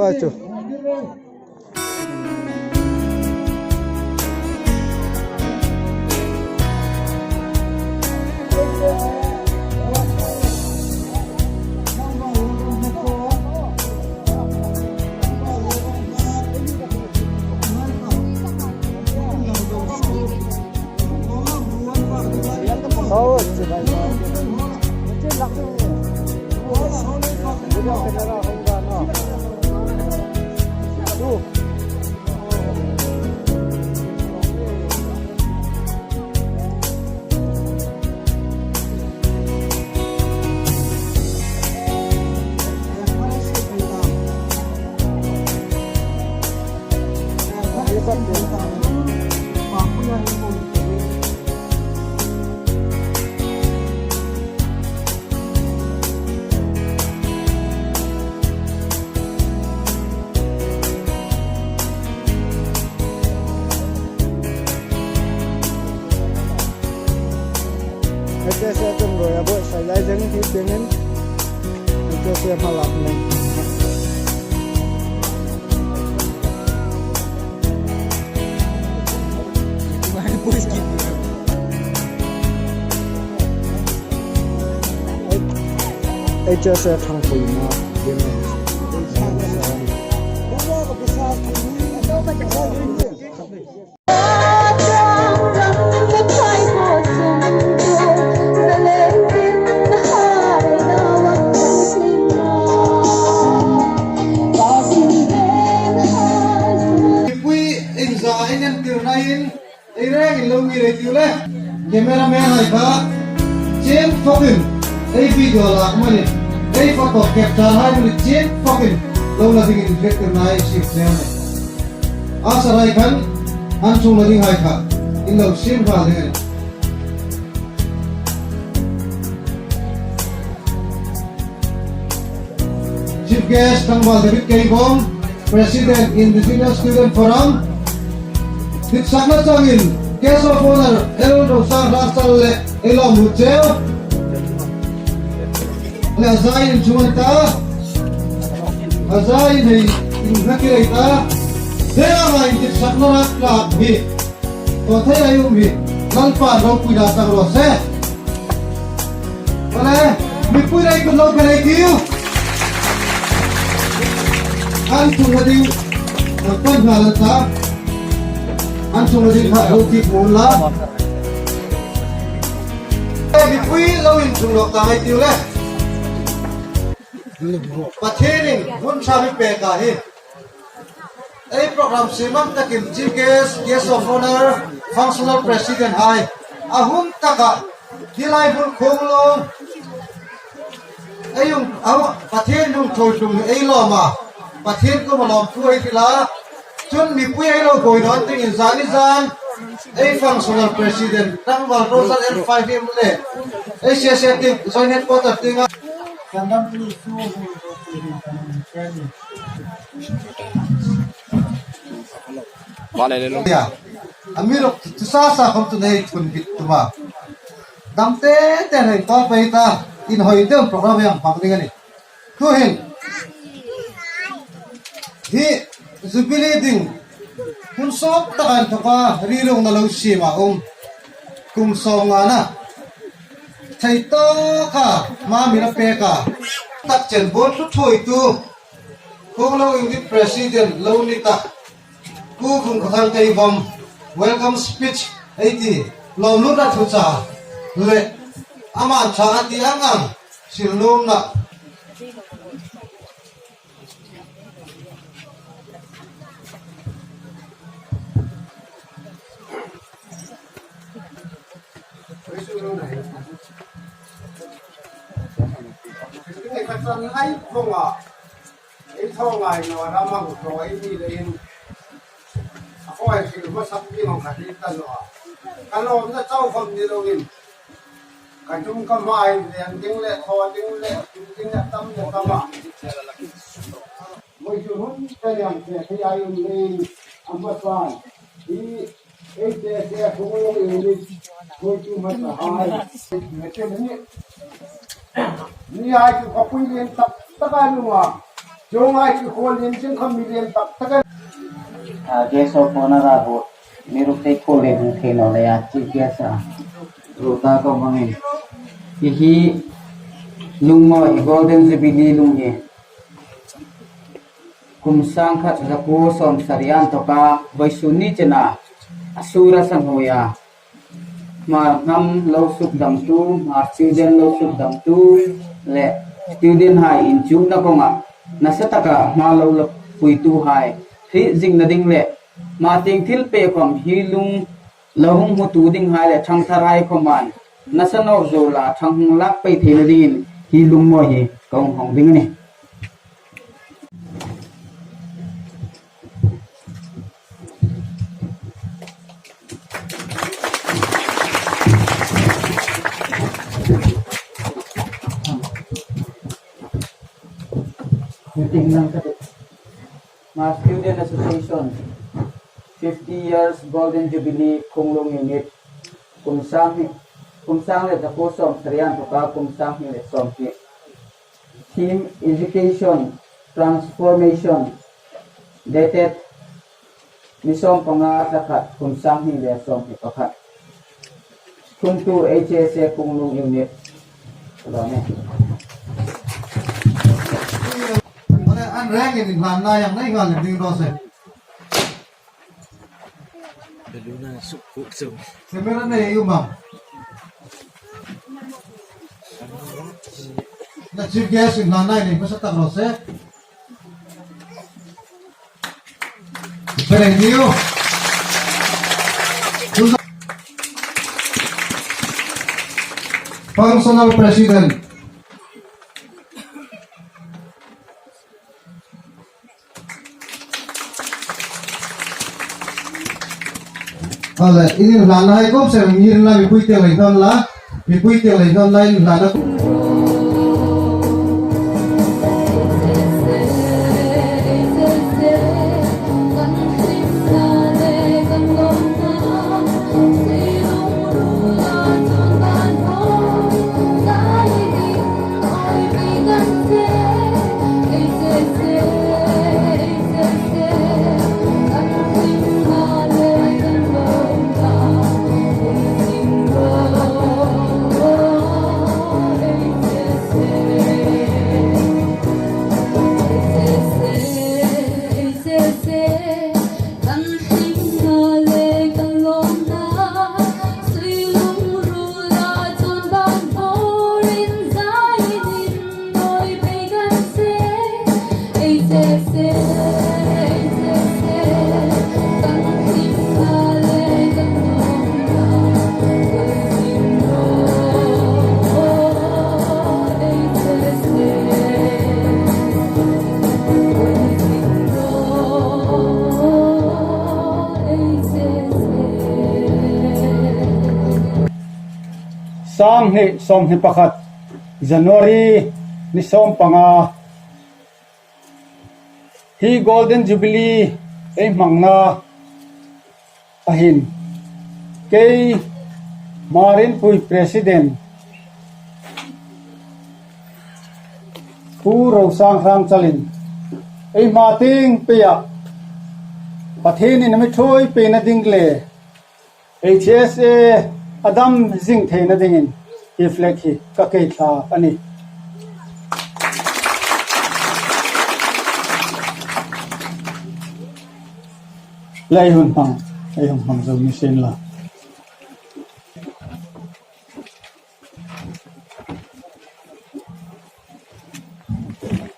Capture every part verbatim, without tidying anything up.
Ba chu. Hei, che se tum roi a bo sai lai jeng hi dingin. Hei, che se ma lak ning. Hei, che se thang pui ma dingin. Mipui inza in entirna in, ei rengin lo mi rei tiu le. Cameraman hai kha, chiem fakin, ei video lak mani, ei photo capture hai mani, chiem fakin, lo la dingin inventirna ei siem hle a nih. A sarai khan, an chungna ding hai kha, in lo siem nghal ding a nih. Chief Guest Tlangval David Keibawm, President Indigenous Student Forum, ditsakna changin Guest of Honour L Rosang Lasal le ei lawmlut cheu. Le a zai in chunga ta, a zai in hei in hak rei ta, dera ma in ditsakna rak lak hi. Ko thei ai um hi, Lalpan ropuina chang raw se. Bale, mipui rei kut lo ka rei tiu. An chunga ding, an pan hna la ta. An chunga ding kha lo ti phun la. Mipui lo in chung lo ta ngai tiu le. Pathienin hun ṭha mi pek a hi. Ei program siem ang takin Chief Guest, Guest of Honour, Functional President hai a hun taka hi lai hun khawm lo. Ei um, a, Pathien hung thawi tlung ei lawm a. Pathien kuoma lawmthu ei hril a. Chun mipui ei lo buoi naw dingin zani zan ei Functional President Tlangval Rosal L five M le ei C S A team Joint Headquarter tienga. Mane le lo. Ya. Amiruokchu sa sa khawm tu nei thun bit tuma. Dam te te nei pa pei ta. Inhawi deu program hi hmang ding a nih. Tuhin hi Jubilee ding hun sawt taka inthoka rilungna lo siem a um. Kum sawmngana thei taka hma mi la pek a, tak chen buoithlak thuoitu Khawnglo Unit President lo ni ta Pu Vungkhathang Keibawm welcome speech ei ti, lawmlutna thuchah le ama ṭha a ti ang ang silnuomna. Ei ka chan ngai vawng a, ei thaw ngai naw a, ramang thaw ei ni leiin a khawm ei hril hmasak ding ang ka ti ta naw a. Ka lawmna chau khawm ni loin ka tum ka hma in leng ding le thaw ding le tum ding a tam le tam a. Vawisun hun ta liam che thei ei um leiin a hmasan hi ei che che Khawnglo Unit thuoitu hmasa hai. Ni hai chu ka pui lien tak tak a ni a. Chuonghai chu khuolien ching khawm mi lien tak tak a. A, guest of honour a ruot. Mi ruk te khuolien hung thei naw leia chief guest a ruot a ka hmangin. Hi hi lung maw hi Golden Jubilee lung hi. Kum sangkhat zakuo sawmsari a inthawka vawisun ni chena a sur a sa hnuoia Hmar hnam lo sukdamtu, Hmar student lo sukdamtu le student hai inchukna kawngah nasa taka hma lo la puituhai hriet zingna ding le hma tieng thil pei khawm hi lung lo hung hmutu dinghai le ṭhangtharhai khawmin nasa nawk zuola ṭhang hung lak pei theina dingin hi lung maw hi ka hung hawng ding a nih. Hmar Student Association, fifty years Golden Jubilee Khunglung Unit, kum sang hi, kum sang le zakuo sawmsari a inthawka kum sang hni le sawmhni. Theme: Education Transformation. Dated ni sawmpanga, thla khat, kum sang hni le sawmhni pakhat. Thungtu H S A Khunglung Unit. An rengin inhlanna hang nei nghal ding raw se. Camera nei ei um am? Na chief guest inhlanna nei hmasa tak raw se. Very new. Functional President. Ale, inhlanna hai khawp se, inhlanna mipui te lei don la, mipui te lei don la inhlanna. Sang hni sawmhni pakhat, January ni sawmpanga. Hi Golden Jubilee ei hmangna a hin kei Hmar Inpui President Pu Rosang Hrangchalin ei hma tieng peia Pathienin a mi ṭhuoi peina ding le H S A a dam zing theina dingin hi flag hi ka kei thla a nih. Le ei hun hmang, ei hun hmang zo ni sien la.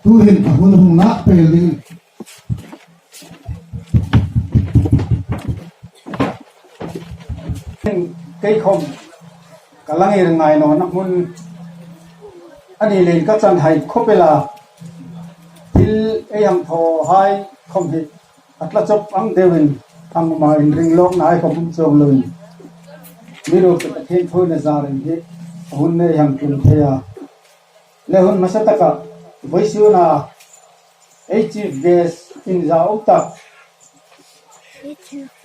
Tuhin a hun hung lak pei ding. Kei khawm ka la ngir ngai nawna hmun a ni leiin ka chan hai khawp el a. Thil ei hang thaw hai khawm hi a tla chawp ang deuin, hang ma inring lawkna hai khawm um chuong loin, mi ruok chu Pathien thuoina zarin hi a hun nei hang tlung thei a. Le hun hmasa taka vawisuna ei chief guest inzaum tak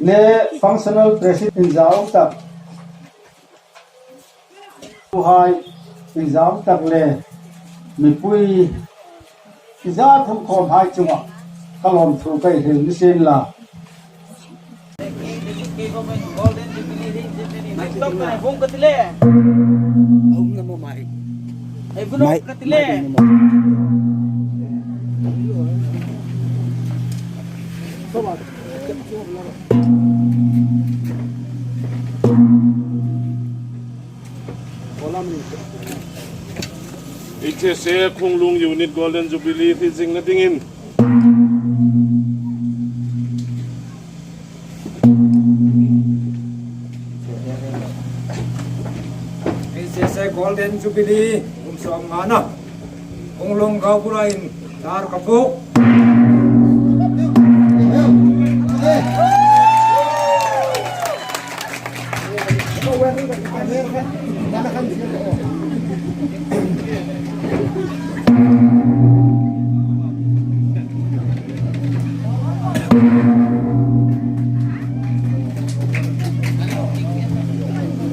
le functional president inzaum tak, tuhai inzaum tak le mipui Zar thum khawm hai chunga ka lawmthu ka hril ni sien la. H S A Khunglung Unit Golden Jubilee hriet zingna dingin H S A Golden Jubilee kum sawmngana Khunglung Gaonbura in dar ka phuok.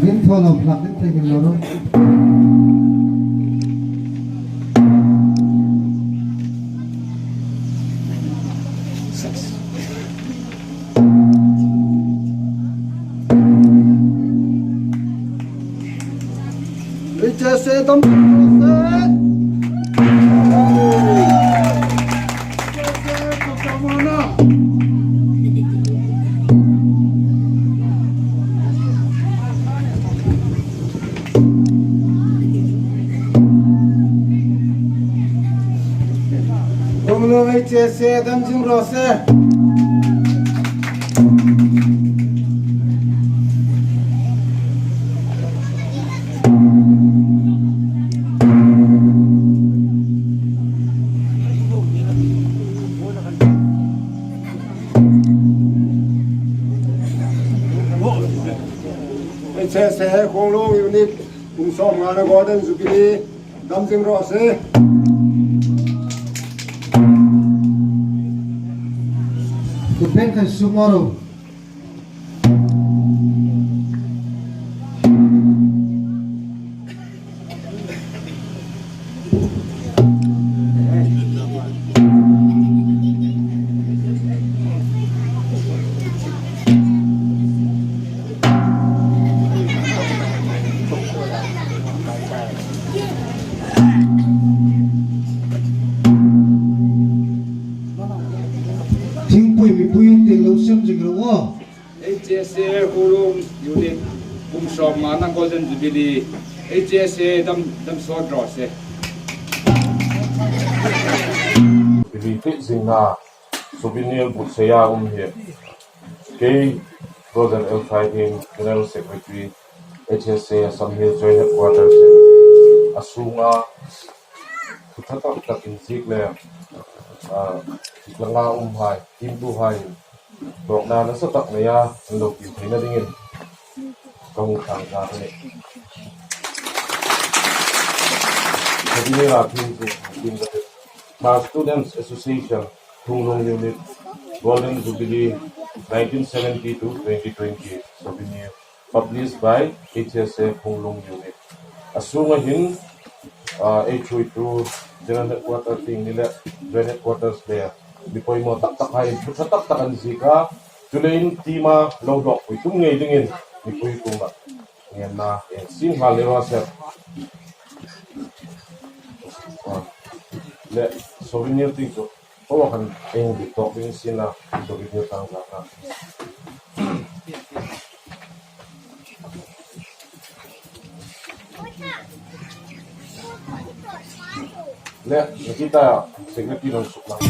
Din thaw lo, hlak din thei ngei lo. H S A dam. Khunglung H S A dam zing raw se. H S A Khunglung Unit kum sawmngana Golden Jubilee dam zing raw se. Kut beng kan suk naw ro. Thingpui mipui ti lo sem zing ro aw. H S A Khunglung Unit kum sawmngana Golden Jubilee. H S A dam, dam sawt raw se. Jubilee hriet zingna souvenir buotsai a um hi. Kei Brother L. Fai Hing, General Secretary, H S A Assam Hills Joint Headquarters in a sunga thu ṭha tak tak inziek le, ah, thil anga umhai, tiemtuhai, tlawkna nasa tak neia an lo tiu theina dingin ka hung ṭhang zar a nih. Ka ding a thil chu, Khma Students Association, Khunglung Unit, Golden Jubilee, nineteen seventy to twenty twenty, souvenir, published by H S A Khunglung Unit. A sunga hin, ah, H O two General Headquarters tieng ni le, Joint Headquarters le, mi poimaw tak tak hai, thu ṭha tak tak an ziek a, chuleiin tiema lo hlawkpui tum ngei dingin, mipui kuoma ngenna, eh, sin hal le raw se. Ah, le, souvenir tieng chu. Aw, kan eng dik tawk ding sin a, to video tang zar na. Le, Nikita, secretary lo suk lang.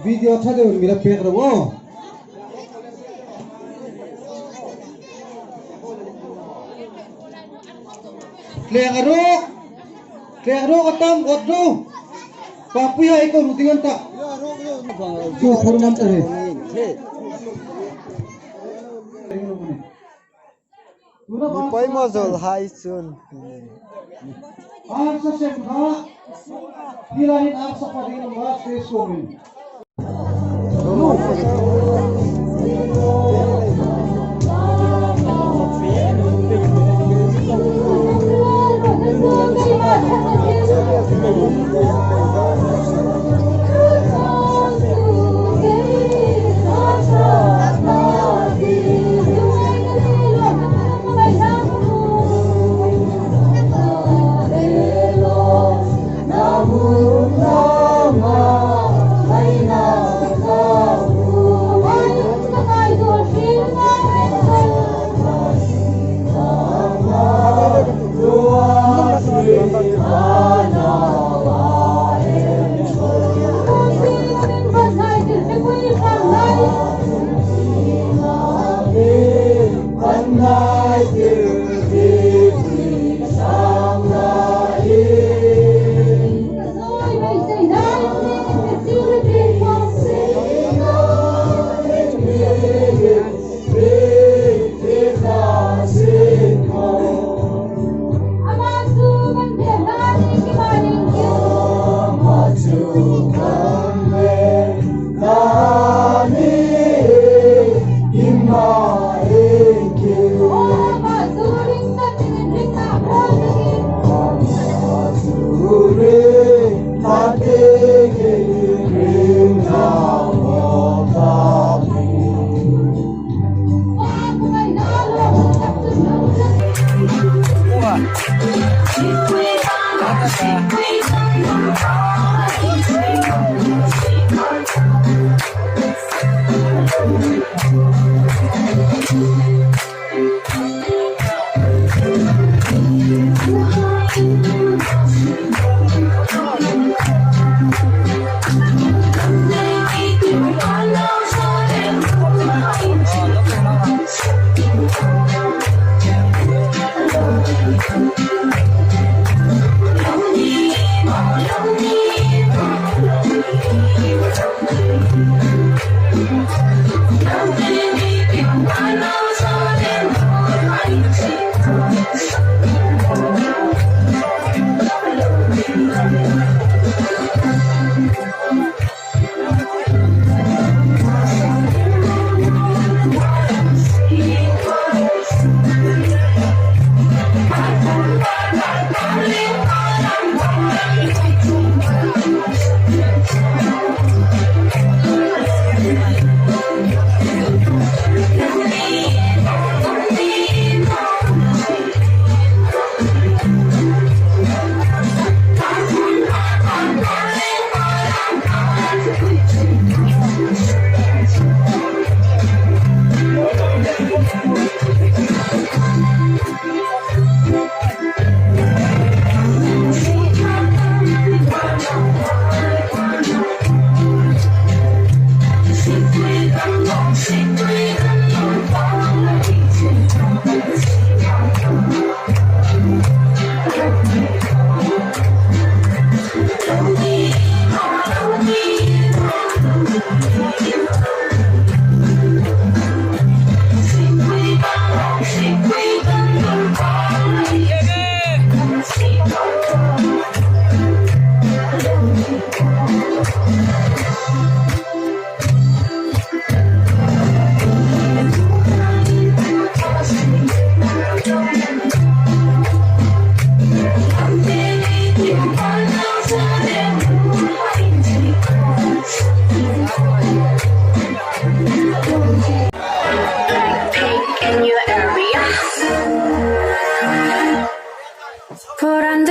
Video ṭha deu mi la pek ro o. Tleng a ro. Tleng ro ka tam got ro. Ka pui hai ko ru ding an ta. Tu thur man ta he. Mi poimaw zawl hai chun. Arsa sem kha. Hi lai hin arsa pa ding ma stage ko min.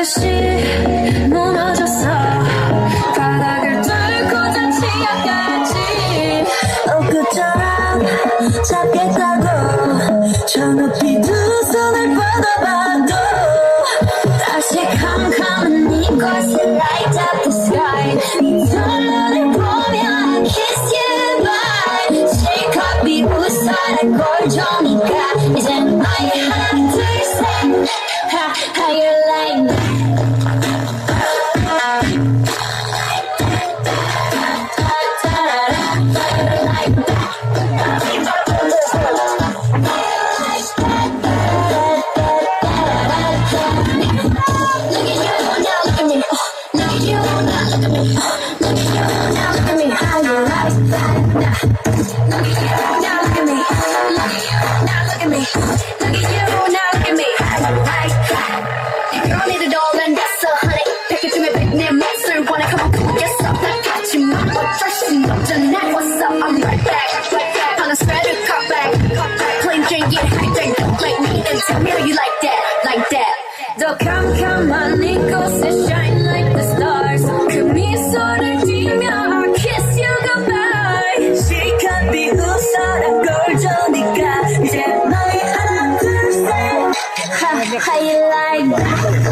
다시 무너졌어. 바닥을 뚫고 저 지하까지. 엊그처럼 잡겠다고 저 높이 두 손을 뻗어봐도 다시 캄캄한 이곳에 light up the sky. 네 두 눈을 보며 I kiss you goodbye. 실컷 비웃어라 꼴 좋으니까. 이제 my heart turns. How you like that? Look at you now, look at me. Look at you now, look at me. How you like that? Look at you now, look at me. Look at you now, look at me. Look at you now, look at me. How you like that? You don't need it all and that's a hundred. Pack it to me, big name monster. Wanna come on, come on, yes, I'm not catching my first. What's up? I'm right back, right back. On a spreader, cut back, cut back. Plain Jane, get hijacked, don't like me and tell me how you like that, like that. 더 캄캄한 이곳에 shine like the stars. 그 미소를 띠며 I kiss you goodbye. 실컷 비웃어라 꼴 좋으니까. 이제 너희 하나 둘 셋. How you like that?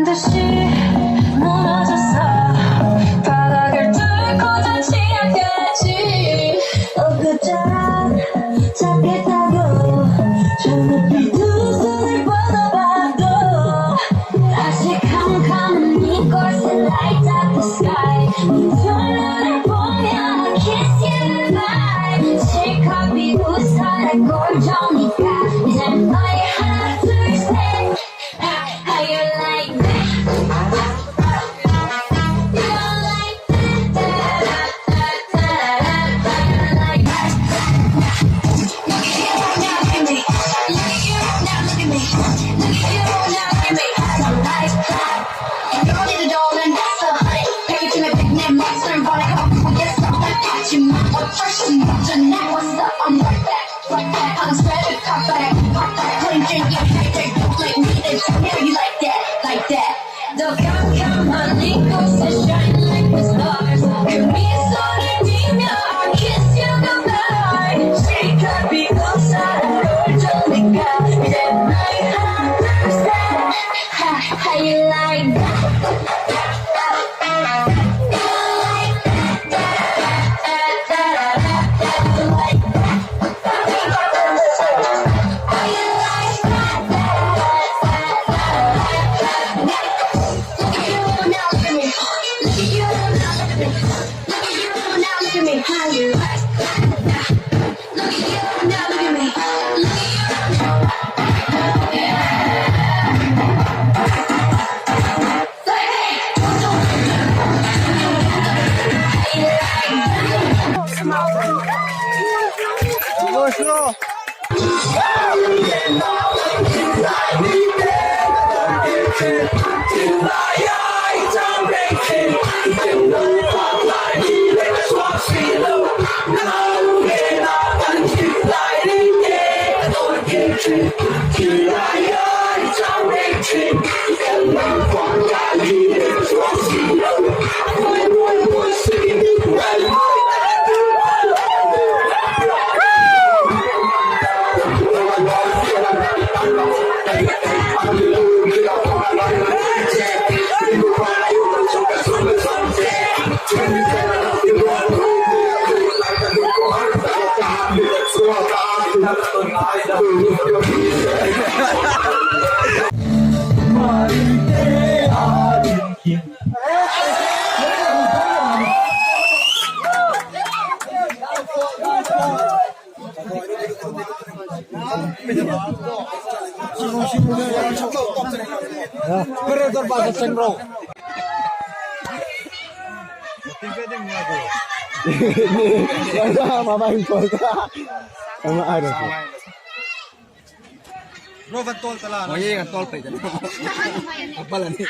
다시 무너졌어. 바닥을 뚫고 던 지하까지. 엊그제 찾겠다고 저 높이 두 손을 뻗어봐도 아직 캄캄한 이곳에 light up the sky. 네 두 눈을 보면 I kiss you goodbye. 실컷 비웃어 날 꼴 좋으니까 이제 너의 하나 둘 셋. How you like that? You don't like that? How you like that? Look at you now, look at me. Look at you now, look at me. Look at you now, look at me. I don't like that. And you don't need a doll and that's a honey. Package in a big name monster and wanna come up with something. Catch you up, first you want your neck. What's up? I'm right back. Like that, I'm spread it, pop back, pop back. Put a drink in your head, don't blame me. They tell me how you like that, like that. 더 캄캄한 이곳에 shine like the stars. 그 미소를 띠며 I kiss you goodbye. 실컷 비웃어 널 꼴 좋으니까 이제 나의 하나 둘 셋. Ha, how you like that? You like that? You like that? Mama importa. Mama ada. Ro van tol tala. Oi, van tol pe tala. Apa lani?